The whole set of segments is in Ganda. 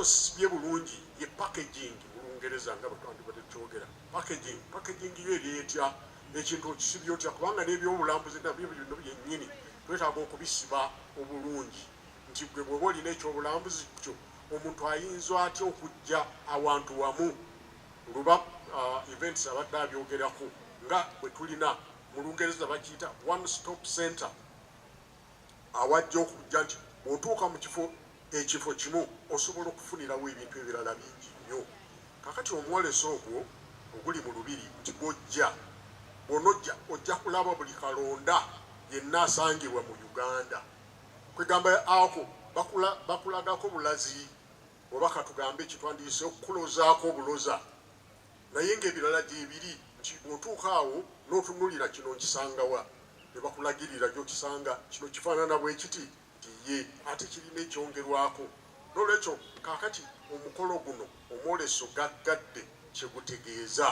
tosibye bulungi, ye packaging mu Lungereza nga bwe twandibadde twogera packaging. Packaging yo eri etya? Ekintu okisibye otya? Kubanga n'ebyobulambuzi nabyo bino byennyini twetaaga okubisiba obulungi, nti gwe bw'oba olina ekyobulambuzi kyo, omuntu ayinza atya okujja awantu wamu? Luba events abadde abyogerako, nga bwe tulina mu Lungereza bakiyita one stop center, awajja okujja nti bw'otuuka mu kifo, ekifo kimu, osobola okufunirawo ebintu ebirala bingi nnyo. Kakati omwoleso ogwo oguli mu lubiri, nti gwojja, bw'onojja ojja kulaba buli kalonda yenna asangibwa mu Uganda. Kwegamba ako bakulagako bulazi, oba katugambe kitwandiise okukulozaako obuloza, naye ng'ebirala gyebiri, nti bw'otuuka awo n'otunulira kino nkisangawa, ne bakulagirira gy'okisanga. Kino kifaanana bwe kiti, nti ye ate kirina ekyongerwako. N'olwekyo kaakati omukolo guno, omwoleso gaggadde kye gutegeeza,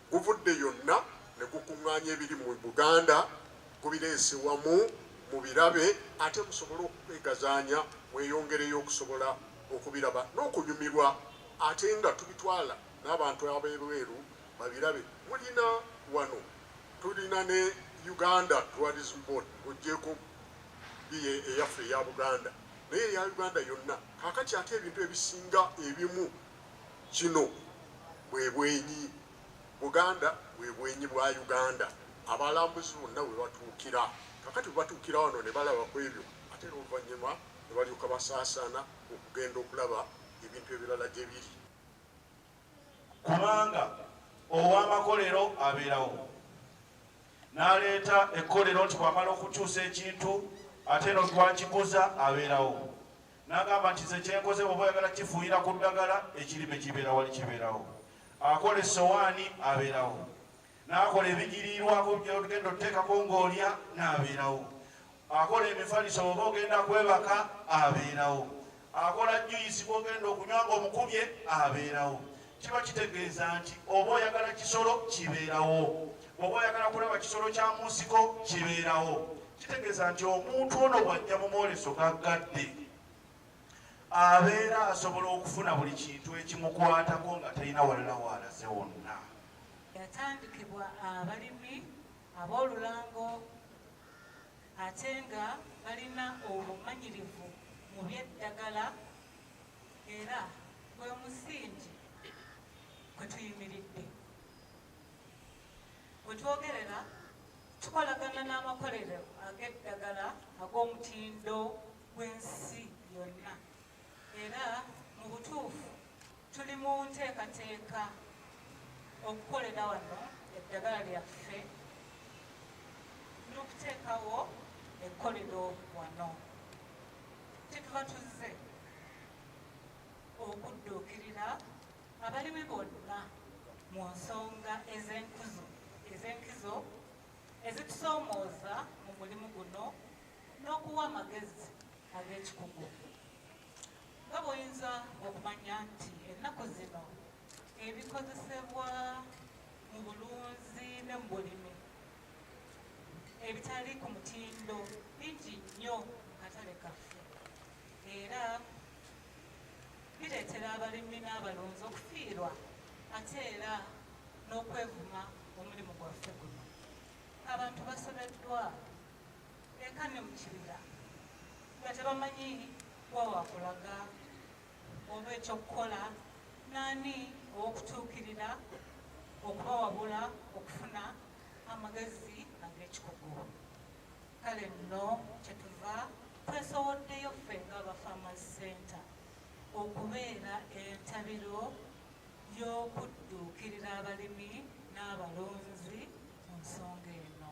guvudde yonna ne gukuŋŋaanya ebiri mu Buganda, gubireese wamu mubirabe, ate musobole okwegazaanya, mweyongereyo okusobola okubiraba n'okunyumirwa, ate nga tubitwala n'abantu ab'ebweru babirabe. Mulina wano, tulina ne Uganda Tourism Board, ng'oggyeeko biye eyaffe eya Buganda, naye eya Uganda yonna. Kaakati ate ebintu ebisinga ebimu, kino bwe bwenyi Buganda, bwe bwenyi bwa Uganda, abalambuzi bonna we batuukira. Kakati bwe batuukira wano ne balaba ku ebyo, ate n'oluvannyuma ne balyoka basaasaana okugenda okulaba ebintu ebirala gye biri. Kubanga ow'amakolero abeerawo n'aleeta ekkolero, nti bw'amala okukyusa ekintu ate eno twakiguza, abeerawo n'agamba nti ze kyenkoze, bw'oba oyagala kifuuyira ku ddagala, ekirime kibeera wali, kibeerawo. Akola essowaani abeerawo n'akola ebigiriirwako byogenda otuteekako ng'olya n'abeerawo. Akola emifaliso bw'oba ogenda kwebaka abeerawo. Akola juice bw'ogenda okunywa ng'omukubye abeerawo. Kiba kitegeeza nti oba oyagala kisolo, kibeerawo. Bw'oba oyagala kulaba kisolo kya mu nsiko, kibeerawo. Kitegeeza nti omuntu ono bw'ajja mu mwoleso gaggadde, abeera asobola okufuna buli kintu ekimukwatako nga talina walala waalaze wonna. Yatandikibwa abalimi ab'olulango ate nga balina obumanyirivu mu by'eddagala, era gwe musingi kwe tuyimiridde. We twogerera tukolagana n'amakolero ag'eddagala ag'omutindo gw'ensi yonna, era mu butuufu tuli mu nteekateeka okukolera wano eddagala lyaffe n'okuteekawo ekkolero wano. Kyetuva tuzze okudduukirira abalimi bonna mu nsonga ez'enkizo ezitusoomooza mu mulimu guno n'okuwa amagezi ag'ekikugu. Nga bw'oyinza okumanya nti ennaku zino ebikozesebwa mu bulunzi ne mu bulimi ebitali ku mutindo bingi nnyo mu katale kaffe, era bireetera abalimi n'abalunzi okufiirwa ate era n'okwevuma omulimu gwaffe guno. Abantu basobeddwa eka ne mu kibira nga tebamanyi wa wakulaga oba ekyokukola, naani ow'okutuukirira okubawabula okufuna amagezi ag'ekikugu. Kale nno kyetuva twesowoddeyo ffe ng'aba Farmers Center okubeera entabiro y'okudduukirira abalimi n'abalunzi mu nsonga eno.